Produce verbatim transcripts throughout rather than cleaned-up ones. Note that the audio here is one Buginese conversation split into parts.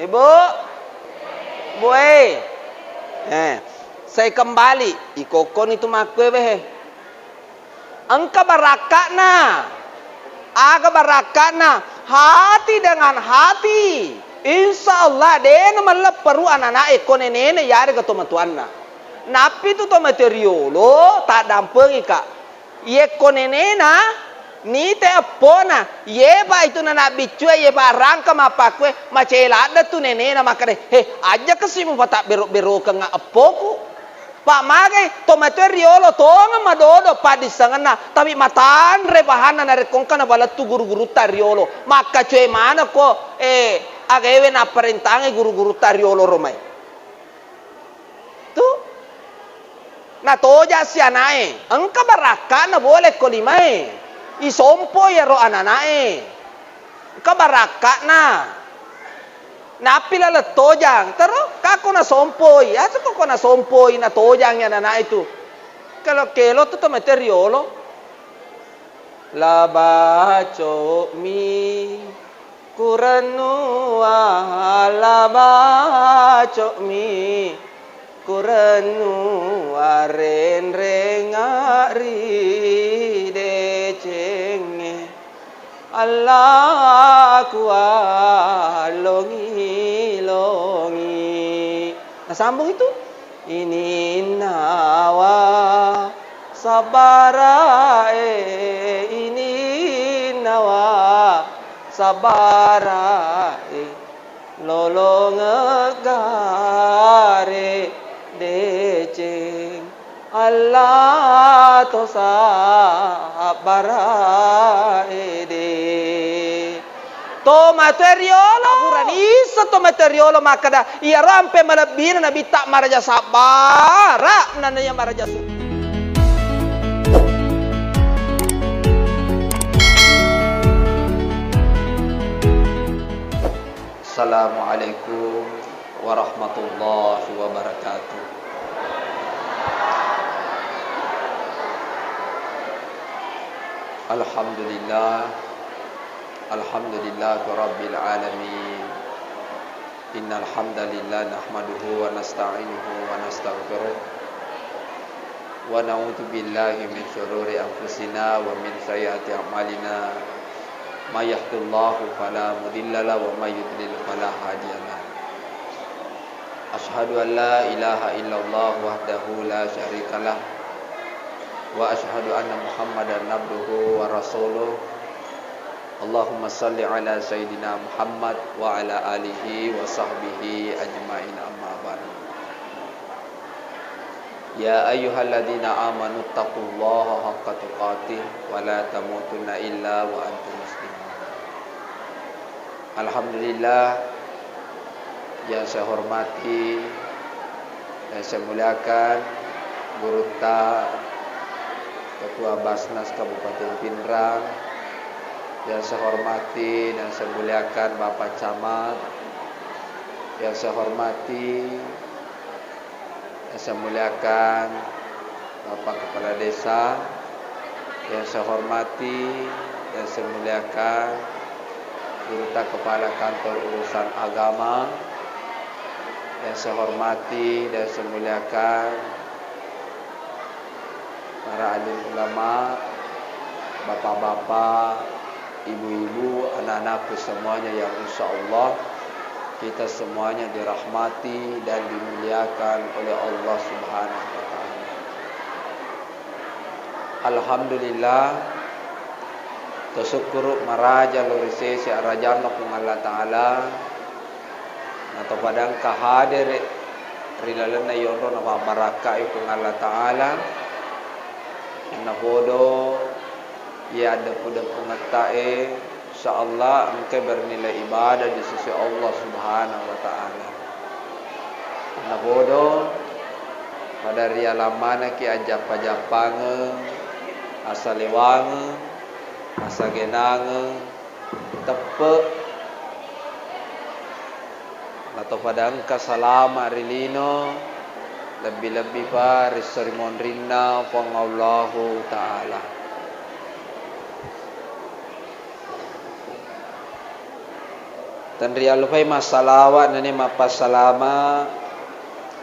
Ibu? Bu, eh. Eh, saya kembali. Ikokkoni tu makkue, weh. Engka barakka'na. Aga barakka'na? Hati dengan hati. Insya Allah, de'na mallepperu anana'e ko nenena yarega tomatoanna. Nappi tu tomatoa riolo, taddampengika. Yekko nenena, nite eppona, yepa itu nana biccue, yepa rangka mappakkue, macela ladde tu nenena makkeda, "He, ajjaka si mupatabbero-berokengnga eppoku." Pa magai tomatoa riolo tongeng madodo paddissengenna, tapi matanre pahanna narekko engka napalettu guru-gurutta riolo. Makkacue manekko, eh, agaewe napparentangi guru-gurutta riolo romai. Tu natojang si anae, engka barakka'na boleh ko limae. Isompo iyaro ananae. Engka barakka'na. Nappi laleng tojang, tero kako nasompoi, asu koko nasompoi, natojangi ananae tu. Kelo-kelo tu tomatoa riolo. La baco'mi kurennuwa, la baco'mi kurennuwa, renrengnga ri decengnge. Allaku allongi-longi. Nasambung itu. Ininnawa sabbarae, ininnawa sabbarae, lolongeng gare deceng, Allah to sabbarae de. Tomatoa riolo, purani isseng tomatoa riolo makkeda, iyaro ampe malebbina nabitta maraja sabbara, nanaiya maraja su-. Assalamualaikum warahmatullahi wabarakatuh. Alhamdulillah. Alhamdulillahi rabbil alamin. Innal hamdalillah nahmaduhu wa nasta'inuhu wa nastaghfiruh. Wa na'udzu billahi min syururi anfusina wa min sayyiati a'malina. May yahdihillahu fala mudilla lahu wa may yudlil fala hadiya lahu. Asyhadu an la ilaha illallah wahdahu la syarika lah. Wa asyhadu anna Muhammadan abduhu wa rasuluh. Allahumma salli ala Sayyidina Muhammad wa ala alihi wa sahbihi ajma'in, amma ba'du. Ya ayyuhalladzina amanu taqullaha haqqa tuqatih wa la tamutunna illa wa antum muslimun. Alhamdulillah, yang saya hormati dan saya muliakan Gurutta, Ketua Basnas Kabupaten Pinrang, yang saya hormati dan saya muliakan Bapak Camat, yang saya hormati yang saya muliakan Bapak Kepala Desa, yang saya hormati dan saya muliakan Gurutta Kepala Kantor Urusan Agama, yang saya hormati dan saya muliakan para alim ulama, bapak-bapak, ibu-ibu, anak-anakku semuanya yang insya Allah kita semuanya dirahmati dan dimuliakan oleh Allah Subhanahu wa Ta'ala. Alhamdulillah, tasukkuru maraja lao ri sese arajanna Puang Allah Ta'ala, natopada engka hadere ri lalenna yonro napabbarakkai Puang Allah Ta'ala. Napodo iya addeppu-deppungetta e, insya Allah engka bernilai ibadah di sisi Allah Subhanahu wa Ta'ala. Napodo pada rialang manekki ajjappa-jappangeng, asalewangeng, asagenangeng, teppe, natopada engka salama ri lino, lebbi-lebbipa ri esso ri monrinna Puang Allahu Ta'ala. Tenriallupai massalawa nane mappassalama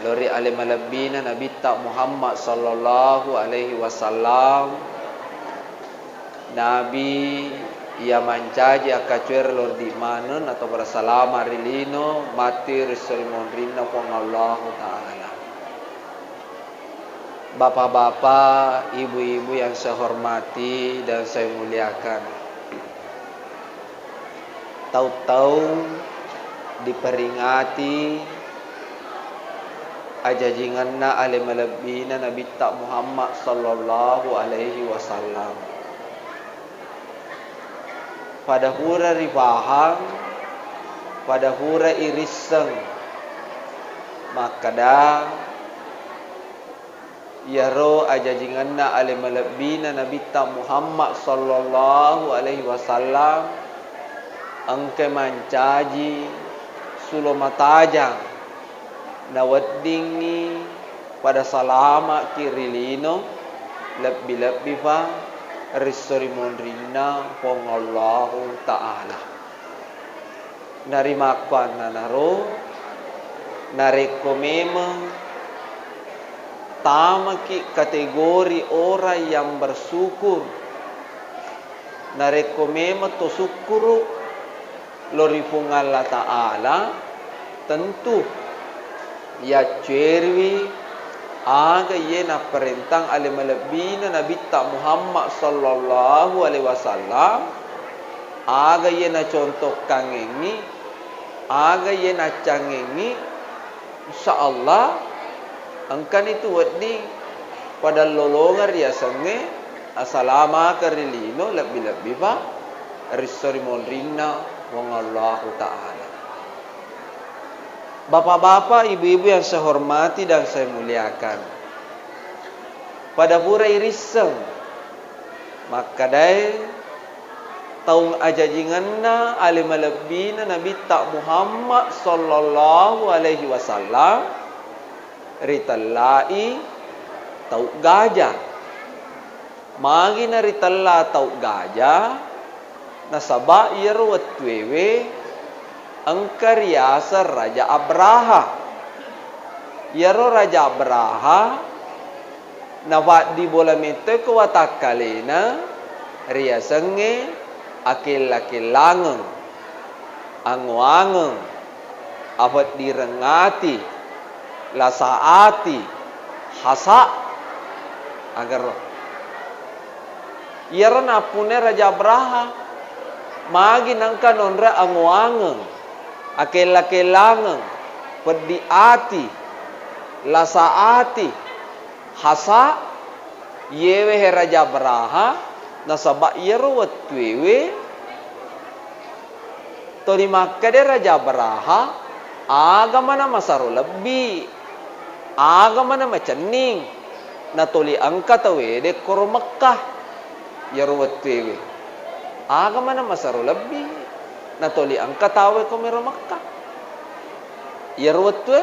lao ri ale malebbina Nabitta Muhammad sallallahu alaihi wasallam, Nabi iya mancaji akkacuere lao ri maneng atau bersalama ri lino, matti ri esso ri monrinna Puang Allahu Ta'ala. Bapak-bapak, ibu-ibu yang saya hormati dan saya muliakan. Taung-taung diperingati ajajingenna ale malebbina Nabitta Muhammad sallallahu alaihi wasallam. Pada pura ripahang, pada pura irisseng makkeda, iyaro ajajingenna ale malebbina Nabitta Muhammad sallallahu alaihi wasallam engka mancaji sulo matajang, naweddingngi pada salama'ki ri lino, lebbi-lebbipa ri esso ri monrinna Puang Allahu Ta'ala. Narimakkuannanaro, narekko memeng tamaki kategori orang yang bersyukur, narekko memeng to sukkuru lao ri Puang Allah Ta'ala, tentu yaccueriwi aga iye napparentang ale malebbina Nabitta Muhammad sallallahu alaihi wasallam, aga iye nacontokkangengngi, aga iye naccangengngi, insya Allah engkani tu wedding pada lolongeng riasengnge asalamaka ri lino, lebbi-lebbipa ri esso ri monrinna Puang Allahu Ta'ala. Bapak-bapak, ibu-ibu yang saya hormati dan saya muliakan, pada pura irisseng makkedae taung ajajingenna ale malebbina Nabitta Muhammad sallallahu alaihi wasallam ritellai tau gaja. Magi naritella tau gaja? Nasaba iyaro wettuewe engka riaseng Raja Abraha. Iyaro Raja Abraha napaddi bola metto ko watakkalena riasengnge akella-kellangeng, ango-angeng, afeddireng ati, lasa ati, hasa, agaro. Iyaro nappunai Raja Abraha, magi nengka nonroi ango-angeng, akella-kellangeng, peddi ati, lasa ati, hasa, iyewe he Raja Abraha, nasaba iyaro wettuewe toli makkeda Raja Abraha, aga mana masaro lebbi, aga mana macenning, natoli engka tauwe de koro Mekkah. Iyaro wettuewe aga mana masaro lebbi, natoli engka tauwe ko mero Mekkah. Iyaro wettue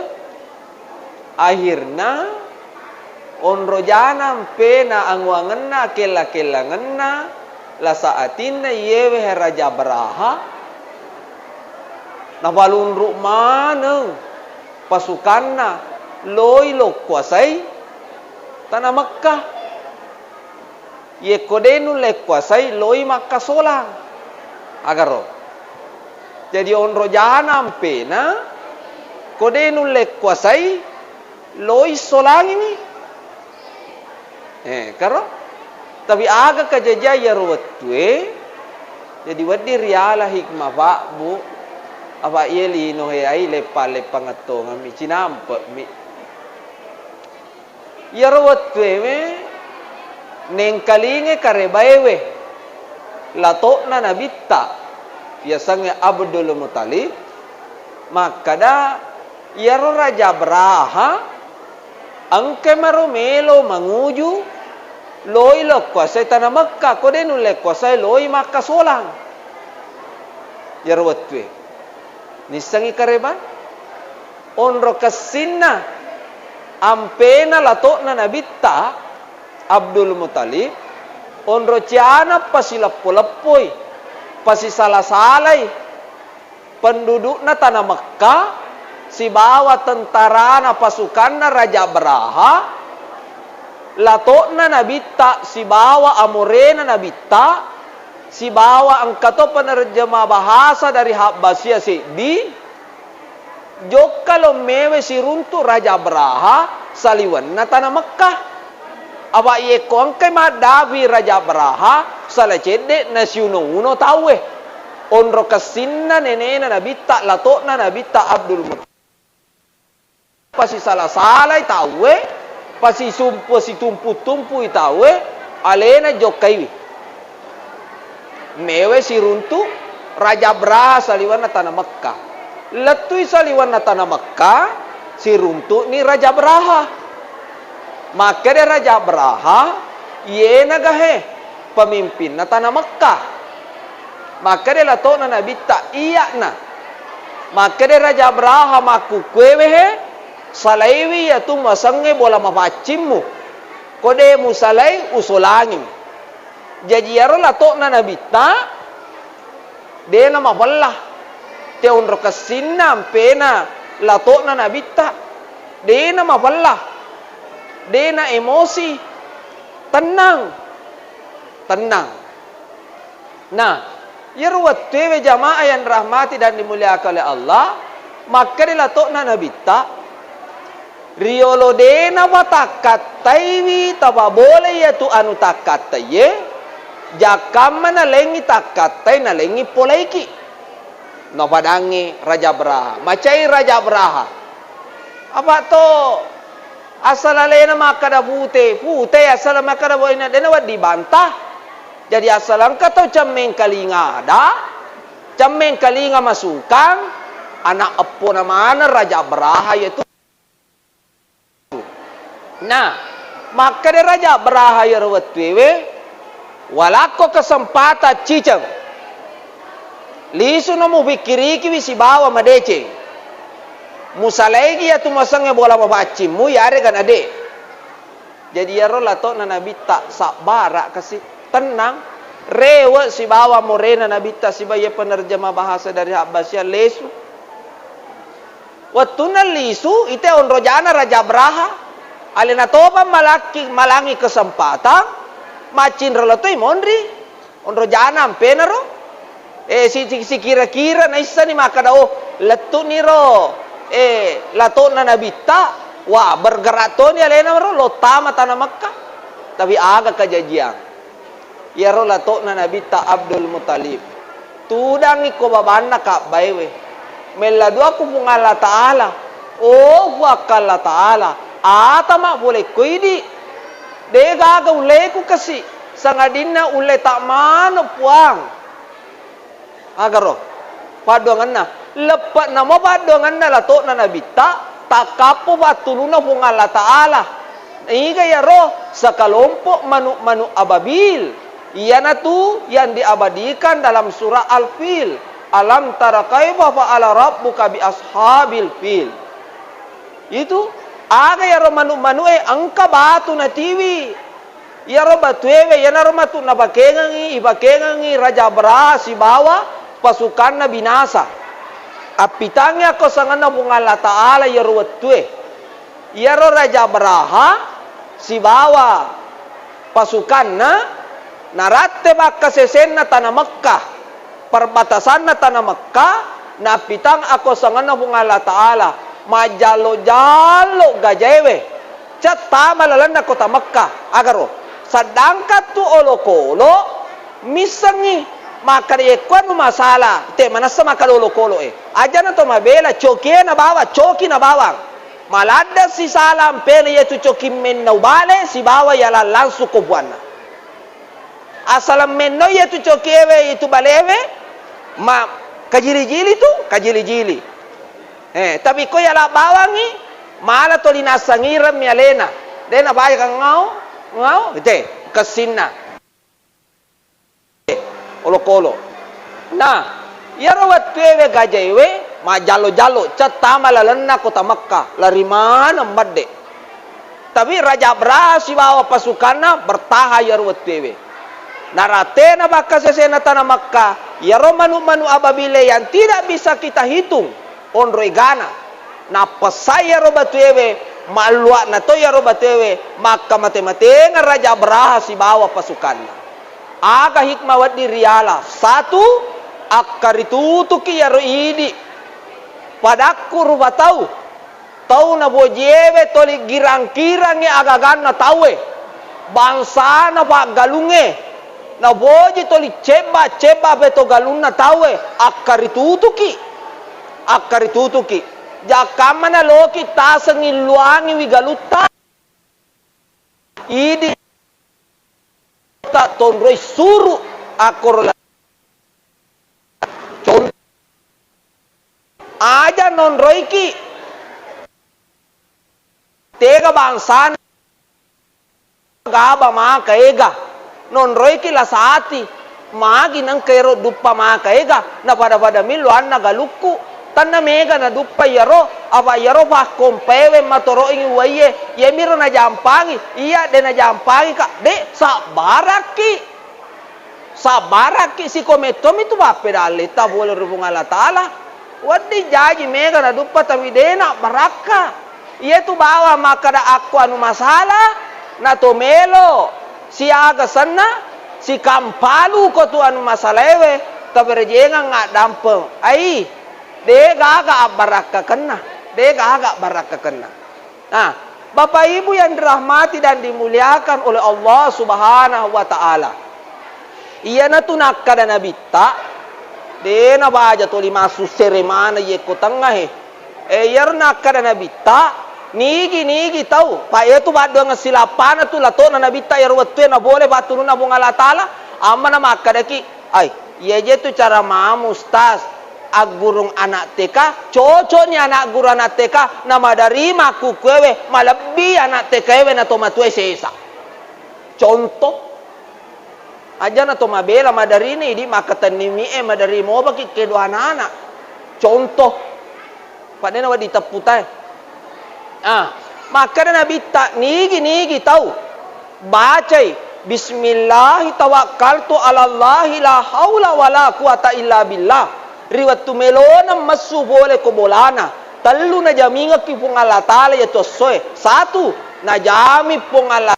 Ahirna, onro jana mpena anguangenna, kella-kellangenna, lasa atinna iyewe he Raja Abraha, napalunru maneng pasukanna loi lokkuasai tana Mekkah. Yekko de nulle kuasai, loi makkasolang. Agaro. Jadi onro jana mpena, ko de nulle kuasai, loi solangiwi. Eh, karo? Tapi aga kajajai iyaro wettue, jadi wedding riala hikmah, Pak, Bu. Apa iye lino he ai leppa-leppa ngettongemmi, cinampe'mi. Iyaro wettuewe nengkalinge karebaewe, lato'na Nabitta, yasengnge Abdul Muttalib, makkada, iyaro Raja Abraha engka maro melo manguju loi lokkuasai tana Mekka, ko de nulle kuasai loi makkasolang. Iyaro wettue nissengngi kareba? Onro kessinna ampena lato'na Nabitta Abdul Muttalib, onro ciana pasileppo-leppoi, pasisala-salai, Pendudukna tana Mekka sibawa tentarana pasukanna Raja Abraha, lato'na Nabitta sibawa amorena Nabitta, sibawa engkato penerjemah bahasa dari Habbasia seddi, jokka lo mewe siruntu Raja Abraha saliwenna tana Mekka. Apa yekko engkai maddapi Raja Abraha, sala cedde nasiuno-uno tauwe. Onro kessinna nenena Nabitta, lato'na Nabitta Abdul Muttalib. Pasisala-salai tauwe, pasisumpu-, situmpu-tumpui tauwe, alena jokkaiwi. Mewe siruntu Raja Abraha saliwenna tana Mekka. Lettui saliwenna tana Mekka, siruntu'ni Raja Abraha. Makkeda Raja Abraha, "Iyenaga he pemimpinna tana Mekka?" Makkeda lato'na Nabitta, "Iya'na." Makkeda Raja Abraha, "Makkukkuewe he, salaiwi iyatu muasengnge bola mapaccimmu. Ko de musalai, usolangiwi." Jaji iyaro lato'na Nabitta, dena mapella. Te onro kessinna ampena lato'na Nabitta, dena mapella, dena emosi, tennang, tennang. Nah, iyaro wettuewe jamaah yang dirahmati dan dimuliakan oleh Allah, makkeda lato'na Nabitta, Riolo dena watakkataiwi tapabolei iyatu anu takkattaiye, jakkamma nalengngi takkattai nalengngi polaiki. Napadangngi Raja Abraha, macai Raja Abraha. Apa to asal alena makkada pute, pute asal makkada boina dena wedding bantah. Jadi asal engka to cemmeng kalinga ada, cemmeng kalinga masukang, anak eppona maneng Raja Abraha iyatu. Nah, makkeda Raja Abraha iyaro wettuewe, "Walakko kesempatan ciceng. Lisuno mupikkirikiwi sibawa madeceng. Musalaigi iyatu masengnge bola mapaccimmu, iyarega nade." Jadi iyaro lato'na Nabitta sabbara kasi, tennang, rewe sibawa morena Nabitta sibawa iya penerjemah bahasa dari Habbasia lesu. Wettunna lisu, ite onrojana Raja Abraha, alena topa malakki-, malangi kesempatan, maccinro letoi monri, onrojana ampenaro. Eh, si-, si-, sikira-kira naissani makkada, "Oh, lettu'niro, eh, lato'na Nabitta, wah, bergerak toni alena ro, lottama tana Mekka." Tapi aga kajajiang? Iyaro lato'na Nabitta Abdul Muttalib. Tudangngi ko babanna kabbaewe. Mella dua ku Puang Allah Ta'ala. Oh, Puang Allah Ta'ala, ata mabbole ko idi. De gaga uleku kasi, sangadinna ulle ta mano Puang. Agaro, paddoangenna. Leppe'namo paddoangenna lato'na Nabitta, takkappo pattulunna Puang Allah Ta'ala. Iga iyaro? Sekelompok manu'-manu' ababil. Iyanatu yang diabadikan dalam surah Al-Fil. "Alam tara kaifa fa'ala rabbuka bi ashabil fil." Itu, aga iyaro manu'-manu'e engka batu natiwi. Iyaro batuewe, iyanaro matu napakengengngi, ipakengengngi Raja Abraha sibawa pasukanna binasa. Appitangngi akko sangenna Puang Allah Ta'ala iyaro wettue. Iyaro Raja Abraha sibawa pasukanna naratte bakkasesenna tana Mekkah. Perbatasanna tana Mekkah, nappitang akko sangenna Puang Allah Ta'ala, majjallo-jallo gajaewe, cettama lalenna kota Mekkah, agaro. Sedangkan tu olokolo missengngi, makkada yekkuanu masala, te manessa makkada olokolo e. Ajana to mabela, cokie na bawang, coki na bawang. Maladde sisala ampena yetu coki mennau bale, sibawa yala langsung ko buanna. Assaleng menno iyatu cokiewe itu balewe, ma-, kajili-jili tu, kajili-jili. Eh, tapi ko yala bawangngi, mala toli nassangireng mi alena. De napaja kangngau, ngau, ite, kessinna. Olokolo. Nah, iyaro wettuewe gajaewe, majjallo-jallo, cettama lalenna kota Mekkah, lari maneng medde. Tapi Raja Abraha sibawa pasukanna bertahan iyaro wettuewe. Naratena bakka sesena tana Mekka, iyaro manu-manu ababile yang tidak bisa kita hitung onro egana. Nappessai iyaro batuewe, malluakna to iyaro batuewe, makka mate-matengeng Raja Abraha sibawa pasukanna. Aga hikmah wedding riala? Satu, akkaritutuki iyaro idi. Padakku rupa tau, tau nabojiewe toli girang-kirangngi agaganna tauwe, bangsana paggalungnge, naboji toli cebba-cebba peto galunna tauwe, akkaritutuki, akkaritutuki. Jakkamma naloki taseng illuangiwi galutta. Idi ta tonroi suru akkoro la-, contoh, aja nonroiki tega bangsana gaba maka ega, nonroiki lasati. Magi nengka ero duppa maka ega, napada-pada millo anna galukku. Tanna mega naduppa iyaro, apa iyaro pakkompaewe matoroingi uwaiye, iyemiro najampangi, iya de najampangi ka, de, sabbarakki. Sabbarakki, sikomettomi tu pappedalletta pole ri Puang Allah Taala. Wedding jaji mega naduppa tapi dena barakka. Iyatu bawang makkeda akko anu masala, nato melo siaga senna, sikampalu ko tu anu masalaewe, taberejengeng addampeng. Ai, de gaga abbarakkakenna, de gaga abbarakkakenna. Nah, Bapak Ibu yang dirahmati dan dimuliakan oleh Allah Subhanahu wa Ta'ala, iyanatu nakkada Nabitta, de nabaja toli massussere maneng yekko tengnga he. Eh, iyaro nakkada Nabitta, nigi-nigi tau, pa iyatu paddoangeng silappana tu latona Nabitta iyaro wettue nabole patturunna Puang Allah Taala, amma namakkadaki, ai, iyaje tu cara mamu, Ustaz, aggurung anak T K, cocokni anak guru anak T K, namadarima kukkuewe malebbi anak T K ewe nato matue sesa. Contoh, Ajana to mabela madarini, idi makkatenni mi e madari mobaki kedo anak-anak. Contoh, padena wedding teppu tae. Ah, makkeda Nabitta, nigi-nigi tau bacai, "Bismillahi tawakkaltu alallahi la haula wala quwata illa billah." Ri wettu melona messu pole ko bolana, tellu najamingekki Puang Allah Taala iyatu essoe. Satu, najami Puang Allah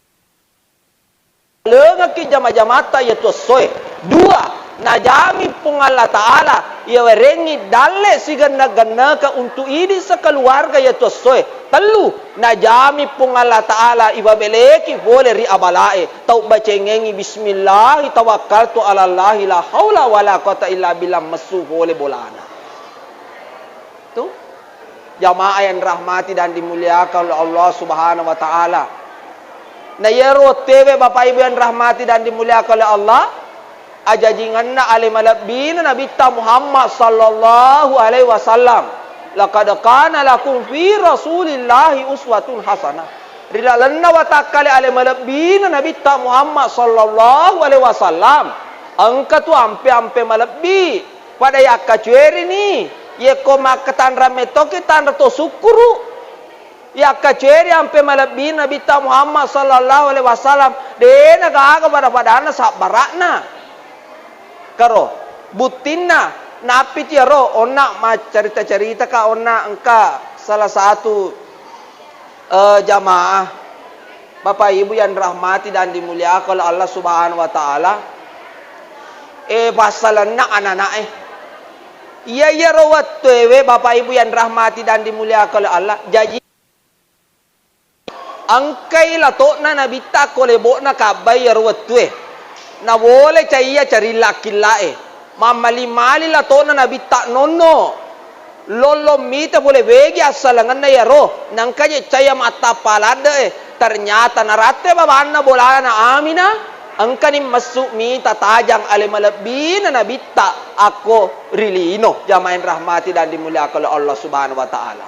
lengekki jama-jamatta iyatu essoe. Dua, najami Puang Allah Taala iyawerengngi dalle sigenna-gennaka untu idi sekeluarga iyatu essoe. Tellu, najami Puang Allah Taala ipabeleki pole ri abalae. Tau bacengengngi bismillahi tawakkaltu alallahi la haula wala quwata illa billah messu pole bolana. Tu jamaah yang dirahmati dan dimuliakan oleh Allah Subhanahu wa Ta'ala. Na iyaro wettuewe, Bapak Ibu yang dirahmati dan dimuliakan oleh Allah, ajajingenna ale malebbina Nabitta Muhammad sallallahu alaihi wasallam. "Laqad kana lakum fi Rasulillahi uswatun hasanah." Ri lalenna watakkale ale malebbina Nabitta Muhammad sallallahu alaihi wasallam, engka tu ampe-ampe malebbi. Pada yakkacuerini, yekko makkatanra mettoki tanra to sukkuru. Yakkacueri ampe malebbi Nabitta Muhammad sallallahu alaihi wasallam, dena gaga pada-padanna sabbara'na. Karo, buttinna, nappi tiaro, onna maccarita-caritaka, onna engka salah satu eh, jamaah, Bapak Ibu yang dirahmati dan dimuliakan oleh Allah Subhanahu wa Ta'ala, eh, passalenna anak-anak, eh. Iya, iyaro wettuewe, Bapak Ibu yang dirahmati dan dimuliakan oleh Allah, jaji engkai lato'na Nabitta ko lebo'na kabbai iyaro wettue. Nawole caiya carilla-killae. Mammali-mali lato'na Nabitta nonno. Lollong mita pole begi assalengenna iyaro, nengka je caiya mattappa ladde'e. Ternyata naratte babanna bolana Aminah, engkani messu mita tajang ale malebbina Nabitta akko ri lino. Jamaah yang rahmati dan dimuliakan oleh Allah Subhanahu wa Ta'ala.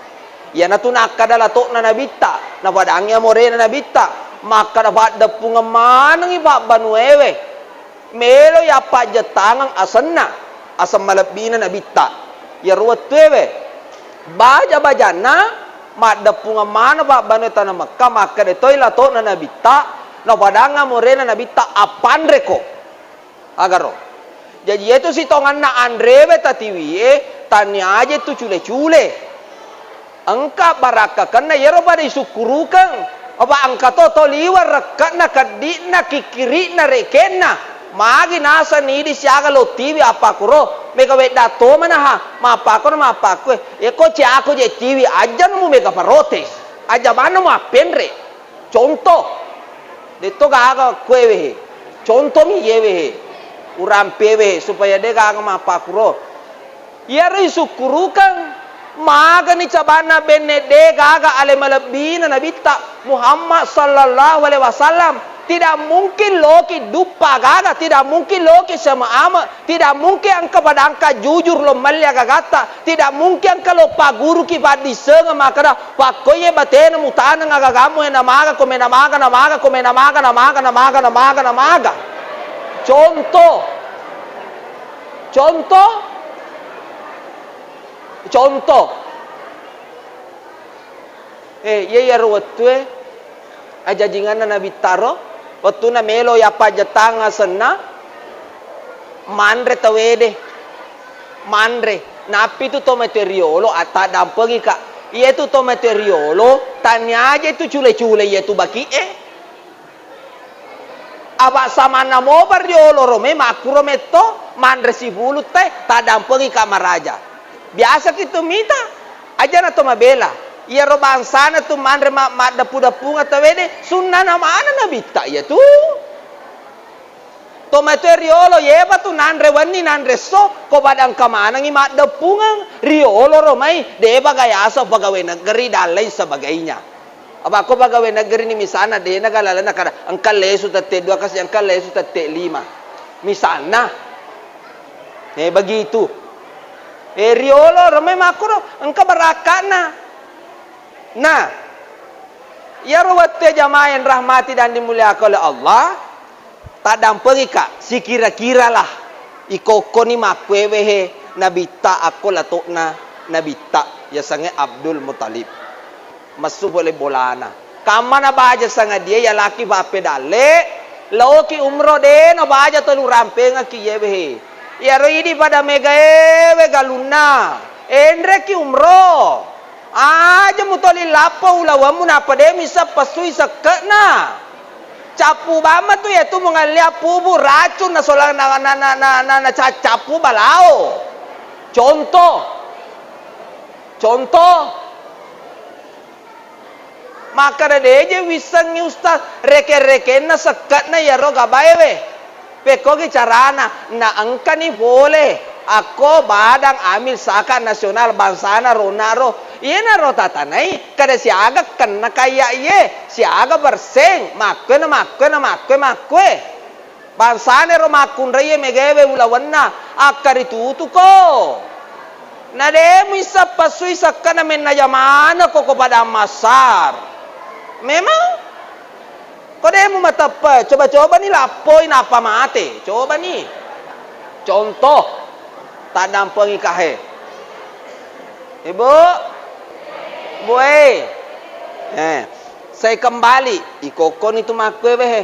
Iyanatu nakkada lato'na Nabitta, napadangngi amorena Nabitta, makkada, paddeppungeng manengngi pabbanuewe. Melo yappajjettangeng asenna, aseng malebbina Nabitta. Iyaro wettuewe, baja-bajanna maddeppungeng maneng pabbanue tana Mekka, makkeda toi lato'na Nabitta, napadangnga morena Nabitta, appanreko. Agaro. Jaji, iyatu sitonganna anrewe tatiwie, taniaje tu cule-cule. Engka barakkakenna iyaro pada isukkurukeng. Apa engka to, to liwa rekke'na, keddi'na, kikkiri'na, rekenna. Magi naseng nidi siaga lo tiwi appakkuro, mega wedda to manaha, mappakkuro, mappakkue. Eko ciako je tiwi, ajjanu mu mega protes. Aja manna mu appenre. Contoh, detto gaga kue wehe. Contoh mi ye wehe. Urampe wehe, supaya de gaga mappakkuro. Iyaro isukkurukeng, magani cabanna benne de gaga ale malebbina Nabitta Muhammad sallallahu alaihi wasallam. Tidak mungkin loki duppa gaga, tidak mungkin loki sama ama, tidak mungkin engka pada engka jujur lo melli agagatta, tidak mungkin engka lo paguruki paddissengeng makkeda, pakkoye batena mutaneng agagammu e namaga ko mena maga, namaga ko mena maga, namaga, namaga, namaga, namaga. Contoh. Contoh. Contoh. Eh, iya, iyaro wettue ajajinganna Nabittaro, wettuna melo yappajettang asenna, manre tawede. Manre. Nappi tu to mate riolo, attaddampengi ka. Iyatu to mate riolo, taniaje tu cule-cule iyatu baki'e. Apa samanna mopa riolo ro mai makkuro metto, manre sipulung te, taddampengi ka maraja. Biasa ki tu mita, ajana to mabela. Iyaro bangsana tu manre ma-, maddeppu-deppunga tawede, sunnana mana Nabitta iyatu. To matoe riolo, yepa tu nanre wenni, nanre esso, ko pada engka manengi maddeppungeng, riolo ro mai, depa ga yaseng pegawai negeri dan lain sebagainya. Apa ko pegawai negeri ni misalna, dena ga lalenna kada, engka lesu tette dua kasi, engka lesu tette lima. Misalna. Eh, begitu. Eh, riolo ro mai makkuro, engka barakka'na. Nah, iyaro wettue jamaah yang rahmati dan dimuliakan oleh Allah, taddampengika, sikira-kiralah ikokkoni makkuewehe Nabitta akko lato'na Nabitta, yasengnge Abdul Muthalib. Messu pole bolana. Kammana baja sangadie yalaki pappedalle, laoki umroh de nabaja telu rampengekki yewehe. Iyaro idi pada megaewe galunna. Enreki umroh. Aja mutoli lappo ulawemmu nappa de misseng pessui sekke'na. Cappu bamma tu iyatu mungallia pubu racun nasola na, na, na, na, na, na ca-, cappu balao. Contoh. Contoh. Makkeda, "Deje wissengngi Ustaz, reke-rekenna sekke'na iyaro gabaewe." Pekkogi carana, na engkani pole akko Badan Amil Zakat Nasional bangsana rona ro. Iyenaro tatanai, kada siaga kenna kaya iye, siaga berseng, makkue na makkue na makkue makkue. Bangsana ro makkunraie megaewe ulawenna, akkaritutuko. Na de muisseng pessui sekke'na mennaja manekko ko Padang Massar. Memang ko de mumateppe, coba-cobani lappoi nappa mate. Cobani. Contoh, taddampengi kahe. Ibu? Bu e. Eh, saya kembali. Ikokkoni tu makkuewehe.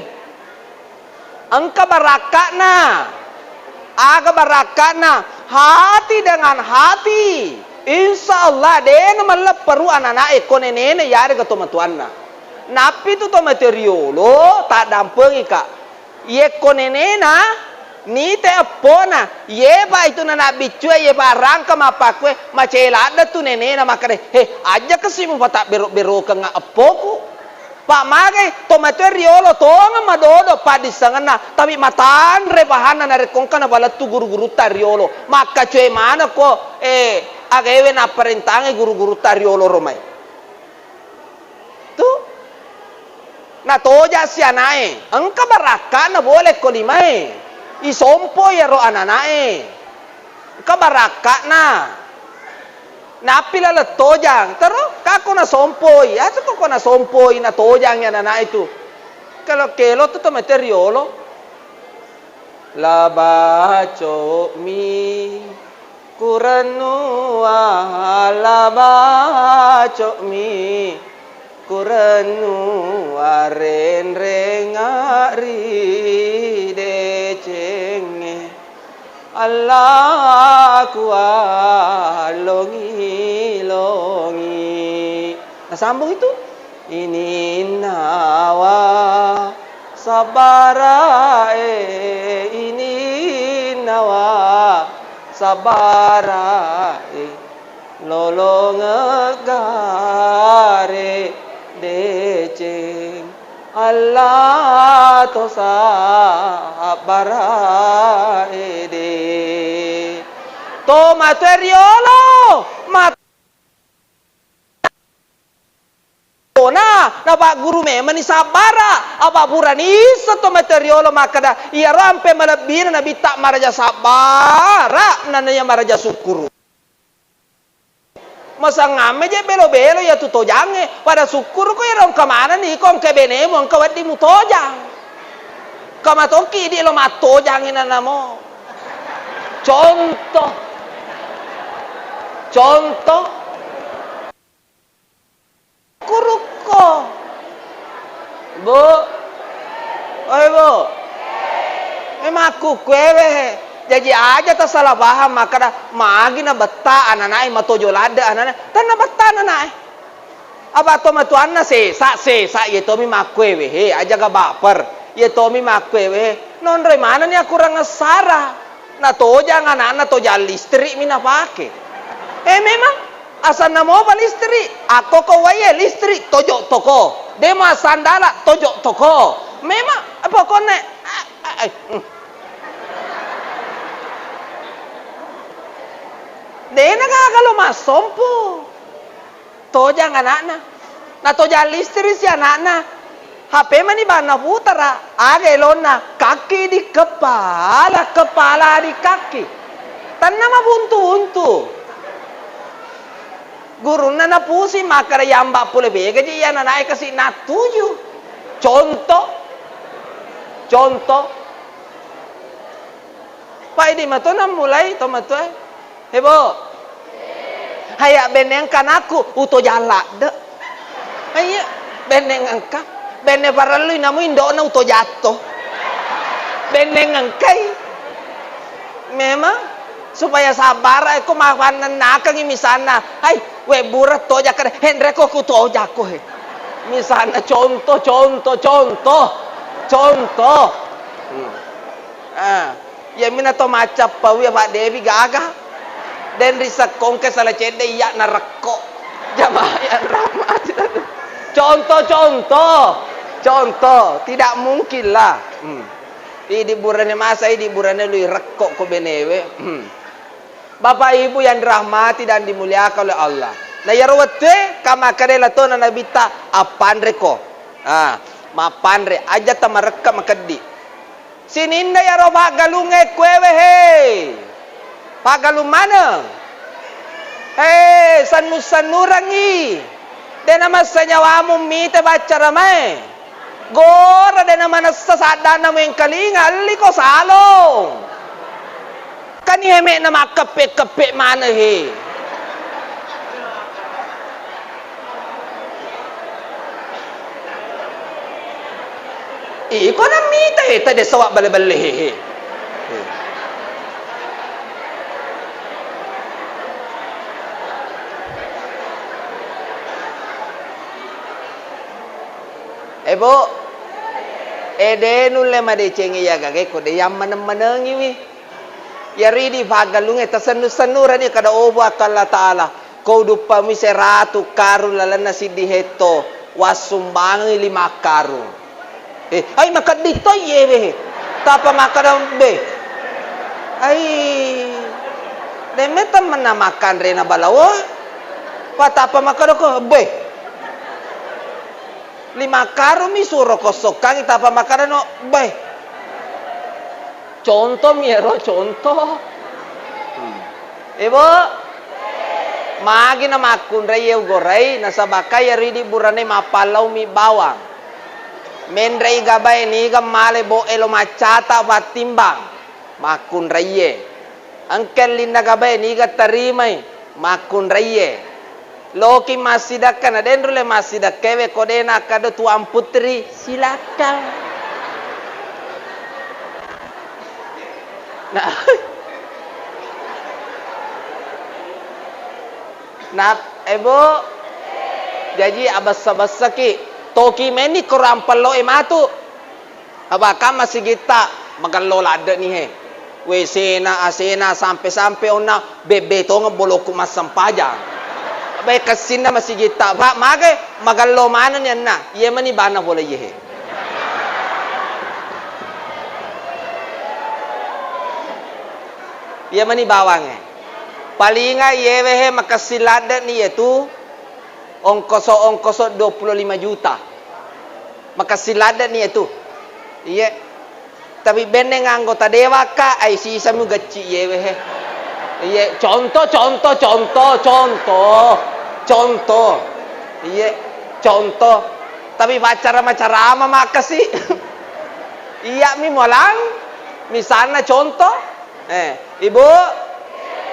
Engka barakka'na. Aga barakka'na? Hati dengan hati. Insya Allah, de namellepperu anana'e ko nenena yarega tomatoanna. Nappi tu tomatoe riolo, taddampengika. Yekko nenena, nite eppona, yepa itu nana biccue, yepa rangka mappakkue, maceladde tu nenena makkeda, "He, aja kasi mupatabbero-berokengnga eppoku." Pak magai, tomatoe riolo tongeng madodo paddissengenna, tapi matanre pahanna narekko engka napalettu guru-gurutta riolo. Makkacue manekko, eh, agaewe napparentangngi guru-gurutta riolo romai. Tu. Natojang si anae, engka barakka'na boleh ko limae. Isompo iyaro ananae. Engka barakka'na. Nappi laleng tojang, tero kako nasompoi, atu koko nasompoi, natojangi ananae tu. Kelo-kelo tu tomatoe riolo. La baco'mi kurennu wa-, la baco'mi kurennu arenrenga ri decengnge. Allah kuallongi-longi. Nasambung itu, ininnawa sabbarae, ininnawa sabbarae, lolongeng gare deceng. Allah to sabbara ede. To matoa riolo, mat-, ona, napagguru memani sabbara, apa purani isseng to matoa riolo makkeda, iyaro ampe malebbina nabitta maraja sabbara, nanaiya maraja sukkuru. Masangamme je belo-belo iyatu tojangnge, pada sukkuruko iyaro engka manenni iko engka benemu engka wedding mutojang. Engka matokki idi lo mattojangngi nanamo. Contoh. Contoh. Kurukko. Bu. Oi, Bu. Eh, makkukkuewe he. Jaji aja tasala paham makkeda, magi nabetta ananae matojo ladde ananae. Tenna betta ananae. Apa to matuanna sesa, sesa, iye tomi makkuewe he, aja ga baper. Iye tomi makkuewe he. Nonroi manenni akurang essara. Natojang anakna, tojang listrik mi napake. Eh, memang asanna mopa listrik, akkoko wae listrik, tojo toko. De massandala, tojo toko. Memang, eh, pokokna, ah, ah, eh, hmm. Dena gaga lo massompo. Tojang anakna. Natojang listrik si anakna. H P mani banna putara. Aga elonna? Kaki di kepala, kepala di kaki. Tenna mabuntu-buntu. Gurunna napusi makkeda yamba pole bega je iya anakna kasi natuju. Contoh. Contoh. Pak idi mato nammulai to matoa. Hebo. Haya benneng engka anakku, utojang ladde. Iya, benneng engka. Benneng parellui namu indo'na utojatto. Benneng engkai. Memang supaya sabbara ekko mapannennakengi misalna. Hai, webbura tojakka de, henreko ku tojakko he. Misalna contoh, contoh, contoh. Contoh. Hmm. Ah. Iyami nato maccappawi apa dewi gaga. Den risekkongke sala cedde iya narekko. Jamaah yang rahmati. Contoh, contoh. Contoh, tidak mungkin lah. Hmm. Idi burane masa, idi burane lui rekko ko benewe. Hmm. Bapak Ibu yang dirahmati dan dimuliakan oleh Allah. Nah, iyaro wettue kamakkeda latona Nabitta, appanreko. Ah, mappanre, aja tamarekka makeddi. Sininna iyaro paggalungnge kuewe he. Paggalung maneng. He, sennu-sennurengngi. De namasse nyawamu mite baccara mae. Gora de namanessa saddanna muengkalinga, elliko salong. Kani heme'na makkeppe-keppe maneng he. Iko namita he, tade sawak bale-bale he. Eh, Bu, eh, de nulle madecengi iya gage ko de yammaneng-manengiwi. Iyaro idi paggalungnge tasennu-sennurani kada obo atau Allah Ta'ala. Ko uduppami seratu karung lalenna siddi hetto, wassumbangi lima karung. Eh, ai makeddi to iyewe. Tapa makkada be. Ai, demme temmenna makkanrena balawo. Patapa makkada ko be. Lima karung mi suro kossokkangi tapa makkadano, "Beh." Contoh mi ero, contoh. Hmm. Ibu, magi na makkunrai ye ugorai, nasaba kai ero idi burane mappallau mi bawang. Menrei gabae niga male bo elo maccata pattimbang. Makkunraiye. Engka ellinna gabae niga tarimai, makkunraiye. Loki massidakka na denru le massidakkewe ko de nakkado Tuang Putri, silakan. Nah, Nap-, eh, Bu. Jaji abessa-bessaki. Toki meni korang pello e matu. Apa kamma sigitta magello ladde ni he. W C-na, A C-na, sampe-sampe onna bebbe tongeng bolokku massempajang. Bae kessinna masigitta, Pak, mage magello manenni anna. Iye meni bana pole iye he. Iye meni bawangnge. Palinga iyewe he makessing ladde ni iyetu ongkoso-ongkoso dua puluh lima juta. Makessing ladde ni iyetu. Iye. Tapi benneng anggota dewan ka, ai sisami gacci iyewe he. Iye, contoh, contoh, contoh, contoh. Contoh. Iye, contoh. Tapi paccarama-carama makkasi. Iya mi molang. Misalna contoh. Eh, Ibu.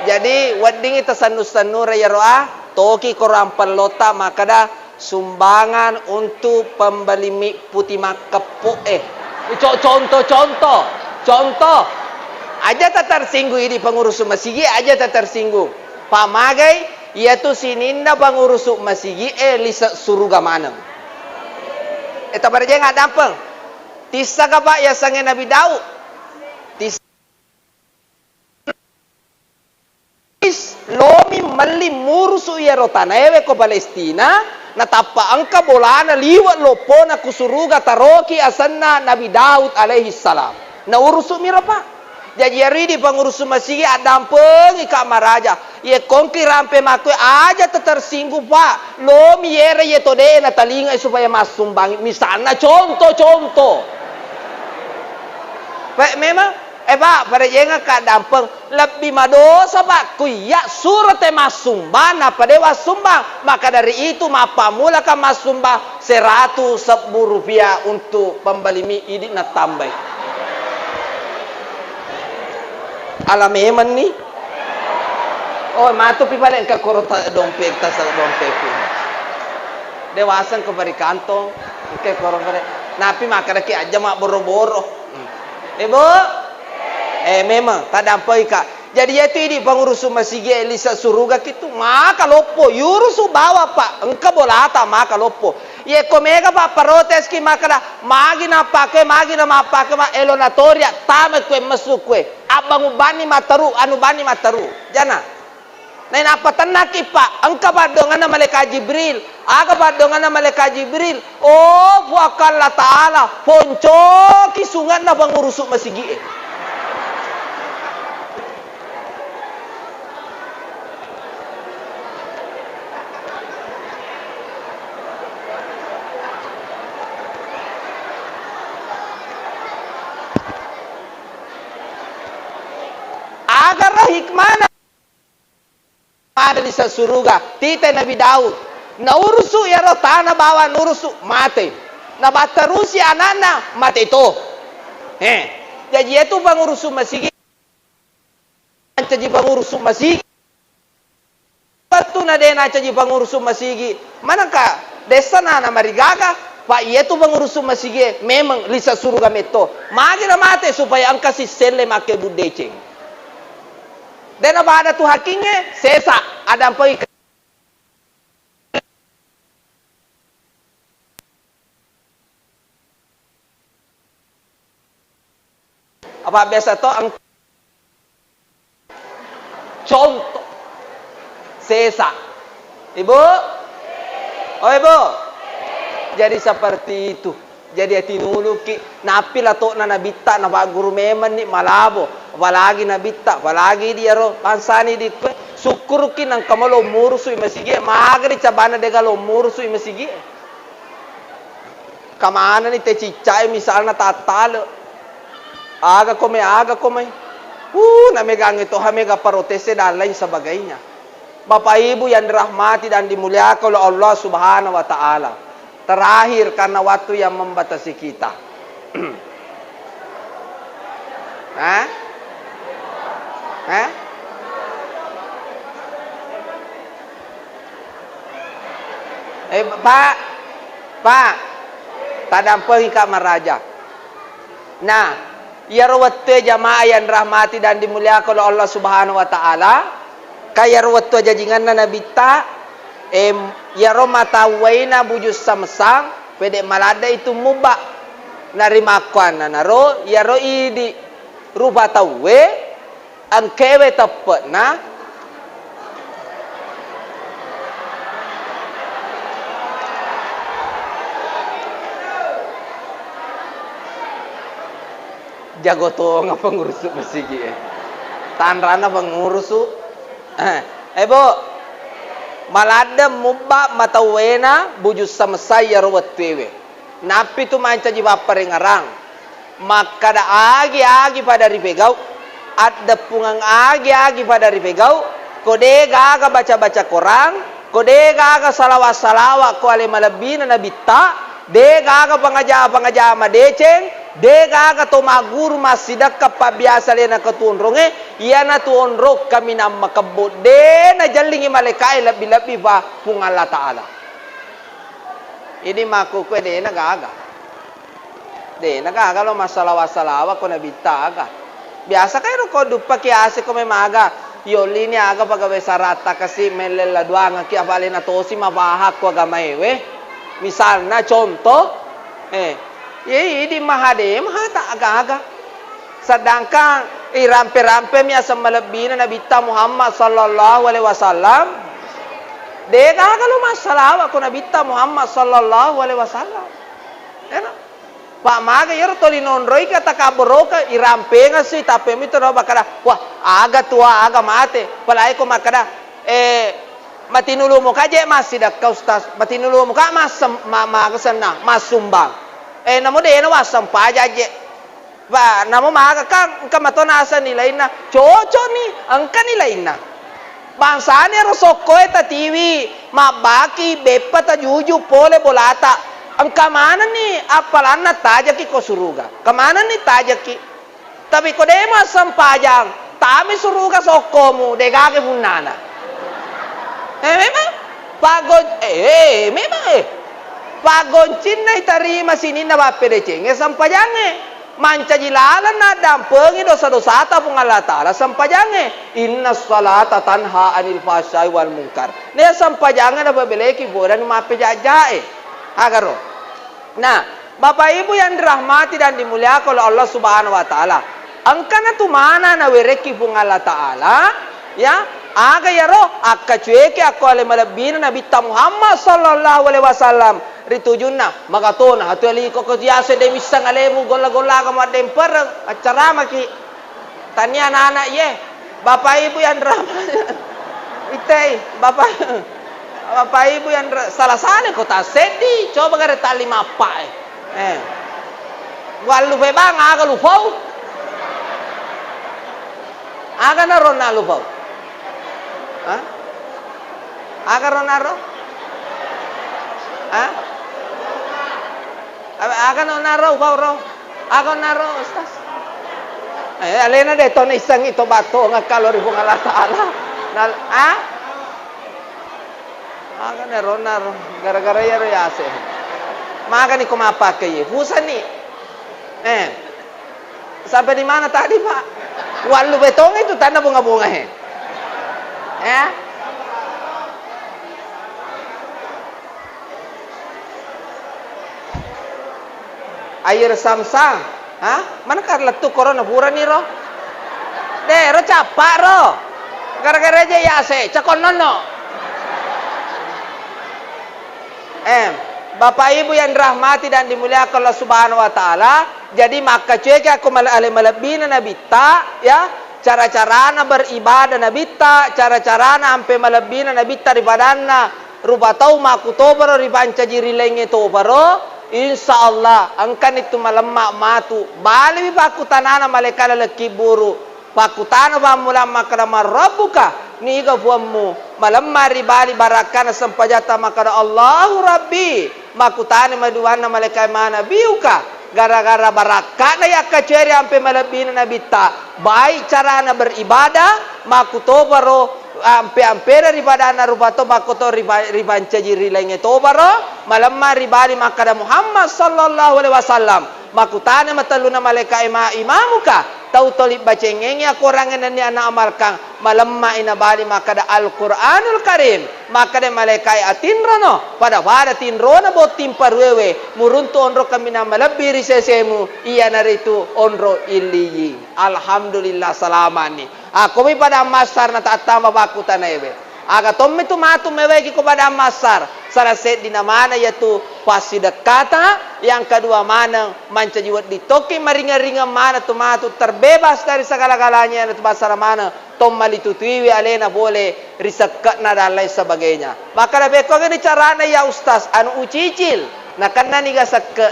Jadi weddingi tasennu-sennure iyaro a, toki korang pellota makkeda, sumbangan untuk pembeli mik putih makkeppok, eh. Co-, contoh, contoh, contoh. Aja tatersinggung idi pengurus masigi, aja tatersinggung. Pamagai, iyatu sininna pengurus masigi, eh, lise suruga maneng. Eh, tabarajeng addampeng. Tissaka, Pak, yasengnge Nabi Daud? Tis- Lomi melli murusu iyaro tanaewe ko Palestina, natappa engka bolana liwe loppona ku suruga taroki asenna Nabi Daud alaihi salam. Naurusu miro, Pak. Jaji iyaro idi pangurusu masigi addampengi ka maraja. Iye kongki rampe makkue aja tatersinggung, Pak. Lomi yere iye to de natalingai supaya massumbangi. Misalna contoh-contoh. Pak, memang Eh, Pak, parejengekka dampeng, lebbi madosa, Pak, ku iyya suro te massumbang, nappa de wassumbang. Maka dari itu, mappammulaka massumbang seratu sebbu rupiah untuk pembeli mie, idi nattambai. Ala memenni. Oh, matupi pale engka koro ta-, dompet, tas dompetku. Dewasa engka bari kantong, engka koro pale. Napi makkedaki aja mabboro-boro. Hmm. Eh, Bu? Eh, memang, taddampengika. Jadi, iyatu idi pangurusu masigi e lise suruga kitu, maka loppo, yurusu bawa, Pak, engka bolata, maka loppo. Iye ko mega, Pak, proteski makkeda, magi nappakue, magi namappakue, ma-, elo natoria, tama kue messu kue, abbangu banni matteru, anu banni matteru. Jana. Nainappa tennaki, Pak, engka paddonganna Malaika Jibril. Aga paddonganna Malaika Jibril? Oh, Puakka Allah Ta'ala, poncoki sungenna pangurusu masigi e. Agaro hikmana. Pada lise suruga, tita Nabi Daud. Naurusu iyaro tana bawang nurusu, mate. Nabatterusi anakna, mate to. Eh, jaji iyatu pangurusu masigi, mancaji pangurusu masigi. Wettunna de nacaji pangurusu masigi, manengka dessa na namarigaga, Pak, iyatu pangurusu masigi e memang lise suruga metto. Magi namate supaya engka sisselle makkebbu deceng. De napada tu hakingnge, sesa, addampengika. Apa biasa to eng-, contoh, sesa. Ibu? Oh, Ibu? Jadi seperti itu. Jadi atinuluki, nappi lato'na nabitta, napagguru memenni malabo, apalagi nabitta, apalagi idi iyaro bangsani idi kue, sukkuruki nengka malo murusu i masigi e, magari cabana dega lo murusu i masigi e. Kamanani te cicca e misalna tattale. Aga komai, aga komai. Uh, namegangnge toha mega protes e dan lain sebagainya. Bapak Ibu yang dirahmati dan dimuliakan oleh Allah Subhanahu wa Ta'ala. Terakhir, karena waktu yang membatasi kita. Hah? Hah? Eh, Pak, Pak, taddampengika maraja. Nah, iyaro wettue jamaah yang dirahmati dan dimuliakan oleh Allah Subhanahu wa Ta'ala, Ka iyaro wettu ajajingenna Nabitta, em, iyaro matauwaina buju samsang, pede maladde itu mubba. Narimakkuannanaro iyaro idi rupa tauwe, engkewe teppe'na, Jago tonga pengurusu masigi e. Tanrana pengurusu. Eh, eh, Bo. Maladde mubba matauwena buju samsai iyaro wettuewe. Nappi tu mancaji papparengngerang. Makkada agi-agi pada ripegau, addeppungeng agi-agi pada ripegau, ko de gaga baca-baca Korang, ko de gaga salawa-salawa ko ale malebbina Nabitta, de gaga pangaja-pangaja madeceng, de gaga to magguru massidekka pabbiasa alena katuonrongnge, iyanatu onrong kaminang makebbo, de najellingi malaeka'e lebbi-lebbi pa Puang Allah Ta'ala. Idi makkukue de nagaga. De nagaga lo massalawa-salawa ko Nabitta aga. Biasa kai ro ko duppaki ase ko memaga, yollini aga pagawe saratta kasi mellella duangaki apa alena tosi mapahakko agamaewe. Misalna contoh, eh, ye idi maha de maha ta aga-aga. Sedangkan irampe-rampemi aseng malebbina Nabitta Muhammad sallallahu alaihi wasallam, de gaga lo massalawa ko Nabitta Muhammad sallallahu alaihi wasallam. Eno. Pa maga iyaro toli nonroi ka takabboroka irampengasi, tapi mito ro makkada, "Wah, aga tua, aga mate." Palaiko makkada, "Eh, matinulumu ka je massidekka, Ustaz. Matinulumu ka massem-, ma-, maga senna, massumbang. Eh, namo dena wassempajang je." Ba, namo maga kan engka mato naseng nilainna. Cocok ni, engka nilainna. Bangsana ero sokkoe tatiwi, mabbaki, beppa tajuju pole bolata. Engka manenni appalanna tajaki ko suruga. Engka manenni tajaki. Tapi ko de massempajang, tami suruga sokkomu, de gaga punnana. Eh, memang. Paggon-, eh, eh, memang, eh. Paggoncinna itarima sininna bappedecengnge sempajangnge. Mancaji laleng naddampengi dosa-dosata Puang Allah Ta'ala sempajangnge. Inna salata tanha anil fahsyai wal munkar. Ne sempajangnge napabeleki bodani mappejajjae. Agaro. Nah, Bapak Ibu yang dirahmati dan dimuliakan oleh Allah Subhanahu wa Ta'ala. Engkana tu mana nawerekki Puang Allah Ta'ala, ya, aga yaro akkacueki akko ale malebbina Nabitta Muhammad sallallahu alaihi wasallam ri tujunna, magatona, atu aliko ko tiase de missang alemu golla-golla aga maddempereng, accaramaki. Tania anak-anak ye, Bapak Ibu yang dirahmati. Itei, Bapak, Bapak Ibu yang ra-, salah-salah ko tasseddi, coba gare tali mappa e. Eh. Wallu pe bang, aga lufau? Aga naro na lufau? Hah? Aga ro naro? Hah? Aga, aga no naro, ufau ro? Aga naro, Ustaz? Eh, alena de to naissengngi to batto ngekka lo ri Puang Allah Ta'ala. Nal-, ah? Aga naro naro, gara-gara iyaro yase. Magani ko mappake ye, fusani. Eh. Sampai di mana tadi, Pak? Wallu betong itu tanah bunga-bunga, he. Ya? Air Samsam. Hah? Mana kar lettu korona purani ro? De, ro cappa ro. Gara-gara aja yase, cakon nonno. Eh, Bapak Ibu yang dirahmati dan dimuliakan Allah Subhanahu wa Ta'ala, jadi makkacueki akko male-, ale malebbina Nabitta, ya, cara-carana beribadah Nabitta, cara-carana ampe malebbina Nabitta ri padanna rupa tau makkutoparo ripancaji ri laingnge toparo, insya Allah engkani tu malemma matu, baliwi pakkutanana malaeka laleng kibburu. Pakkutana pammulang makkeda, "Man rabbuka?" Niga puammu? Malemma ri bali barakkana sempajatta makkeda, "Allahu rabbi." Makkutana maduanna malaeka, "Man nabiyuka?" Gara-gara barakkana yakkacueri ampe malebbina Nabitta, baik carana beribadah, makkutoparo ampe-ampena ri padanna rupa to, makkuto ripa-, ripancaji ri laingnge toparo, malemma ri bali makkeda, "Muhammad sallallahu alaihi wasallam." Makkutana matelluna malaeka, "Ma imamuka?" Tau toli bacengengngi akorangeng nennia naamalkang, malemma'i nabali makkeda Al-Qur'anul Karim, makkeda malaikae atinrono, pada-pada tinrona botting paruewe, muruntu onro kaminang malebbi ri sesemu, iyanaritu onro Illiyyin. Alhamdulillah, salama'ni. Akkomi pada ammassar na tattama bakkutanaewe. Aga tommi tu matu meweki ko pada ammassar, salah seddina maneng iyatu passidekkata, yang kedua maneng mancaji wedding tokki maringeng-ringeng maneng tu matu terbebas dari segala-galanya, iyanatu massara maneng to malitutuiwi alena pole ri sekke'na dan lain sebagainya. Makkeda, "Bekkogi ni carana ya Ustaz, anu ucicil." Nakennani ga sekke'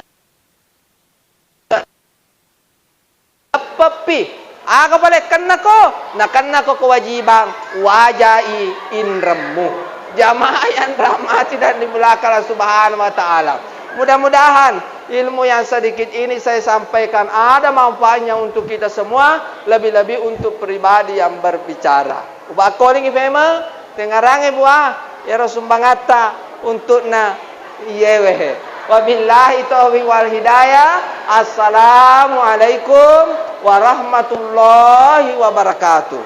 Teppeppi. Aga pale kennako? Nakennako kewajibang wajai inremmu. Jamaah yang rahmati dan dimuliakan Allah Subhanahu wa Ta'ala. Mudah-mudahan ilmu yang sedikit ini saya sampaikan ada manfaatnya untuk kita semua, lebih-lebih untuk pribadi yang berbicara. Ubakkolingi pemeng, tengngarangngi bua, iyaro sumbangatta untu'na iyewe. Wabillahi taufiq wal hidayah. Assalamualaikum warahmatullahi wabarakatuh.